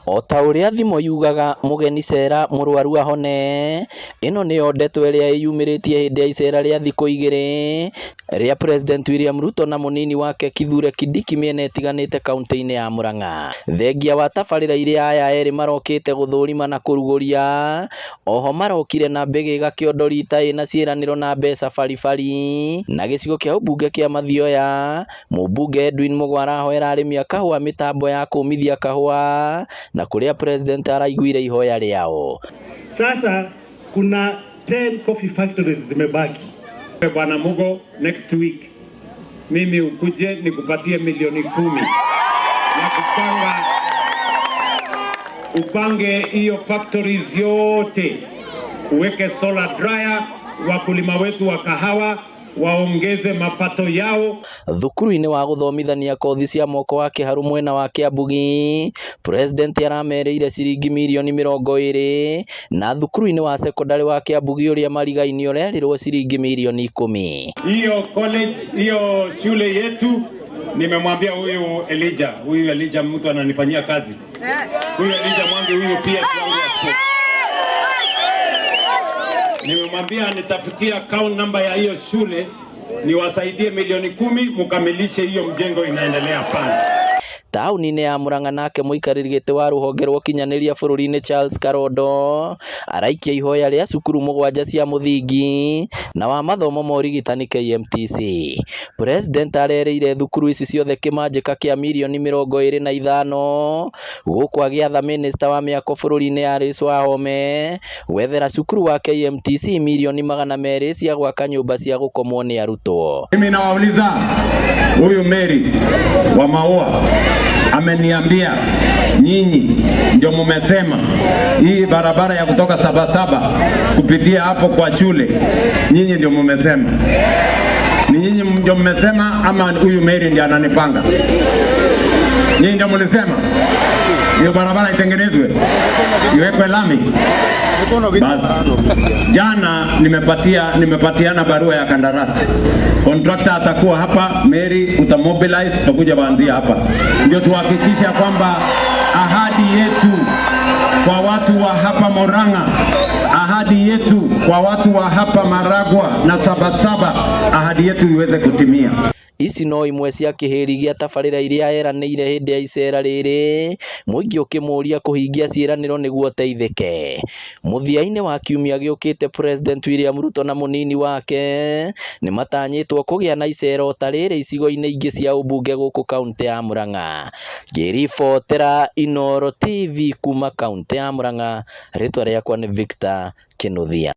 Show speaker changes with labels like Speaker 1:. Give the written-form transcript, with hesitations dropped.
Speaker 1: O ta ũrĩa thimo yugaga mũgeni cera mũrwaru ahone, ĩno nĩyo ndeto ĩrĩa ĩyumĩrĩtie hĩndĩ ya icera rĩa thikũ igĩrĩ rĩa President William Ruto na mũnini wake Kithure Kindiki mĩena ĩtiganĩte kaunti-inĩ ya Murang'a. Thengia wa tabarĩra iria aya erĩ marokĩte gũthũrima na kũrugũria, oho marokire na mbĩgĩga kĩondo rita ĩna ciĩranĩro na mbeca baribari. Na gĩcigo kĩa ũmbunge kĩa Mathioya, Mũmbunge Edwin Mugo arahoera arĩmi a kahũa mĩtambo ya kũmithia kahũa na kũrĩa president araiguire ihoya rĩao.
Speaker 2: Sasa kuna 10 coffee factories zimebaki.
Speaker 3: Bwana Mugo, next week mimi ukuje nikupatie milioni 10 ya kupanga, upange hiyo factories yote, uweke solar dryer, wakulima wetu wa kahawa waongeze mapato yao.
Speaker 1: Thukuru-inĩ wa gũthomithania kothi cia moko wa Kĩharũ mwena wa Kĩambugi, President aramerĩire ciringi mirioni 20 na thukuru-inĩ wa cekondarĩ wa Kĩambugi ũrĩa marigaini ũrerirwo ciringi mirioni 10.
Speaker 3: Hiyo college, hiyo shule yetu, nimemwambia huyu Elijah, huyu Elijah mtu ananifanyia kazi, huyu Elijah Mwangi, huyu pia wangu ya sport. Nimemwambia nitafutia account number ya hiyo shule niwasaidie milioni 10 mukamilishe hiyo mjengo inaendelea pale.
Speaker 1: Taũni-inĩ ya Murang'a nake mũikarĩri gĩtĩ wa rũhonge rwa ũkinyanĩria bũrũri-inĩ Charles Karondo araikia ihoya rĩa cukuru mũgwanja cia mũthingi na wa mathomo ma ũrigitani KMTC. President arerĩire thukuru ici ciothe kĩmanjĩka kĩa mirioni 25 gũkũ agĩatha minista wa mĩako bũrũri-inĩ Alice Wahome gwethera cukuru wa KMTC mirioni 200 cia gwaka nyũmba cia gũkomwo nĩ arutwo.
Speaker 3: Mimi nawauliza, huyu Mary wa Maua ameniambia nyinyi ndio mumesema hii barabara ya kutoka Sabasaba kupitia hapo kwa shule, nyinyi ndio mumesema. Ni nyinyi ndio mmesema ama huyu Mary ndio ananipanga? Nyinyi ndio mlisema hiyo barabara itengenezwe iwekwe lami? Basi jana nimepatiana barua ya kandarasi. Contractor atakuwa hapa, Mary utamobilize, tutakuja waanzia hapa, ndio tuhakikisha kwamba ahadi yetu kwa watu wa hapa Murang'a, ahadi yetu kwa watu wa hapa Maragua na Sabasaba, ahadi yetu iweze kutimia.
Speaker 1: Ici no imwe cia kĩhĩri gĩa tabarĩra iria eranĩire hĩndĩ ya icera rĩrĩ, mũingĩ ũkĩmũũria kũhingia ciĩranĩro nĩguo ũteithĩke. Mũthia-inĩ wa kiumia gĩũkĩte President William Ruto na mũnini wake nĩmatanyĩtwo kũgĩa na icera o ta rĩrĩ icigo-inĩ ingĩ cia ũmbunge gũkũ kaunti ya Murang'a. Ngĩribotera Inooro TV kuma kaunti ya Murang'a, rĩtwa rĩakwa nĩ Victor Kinuthia.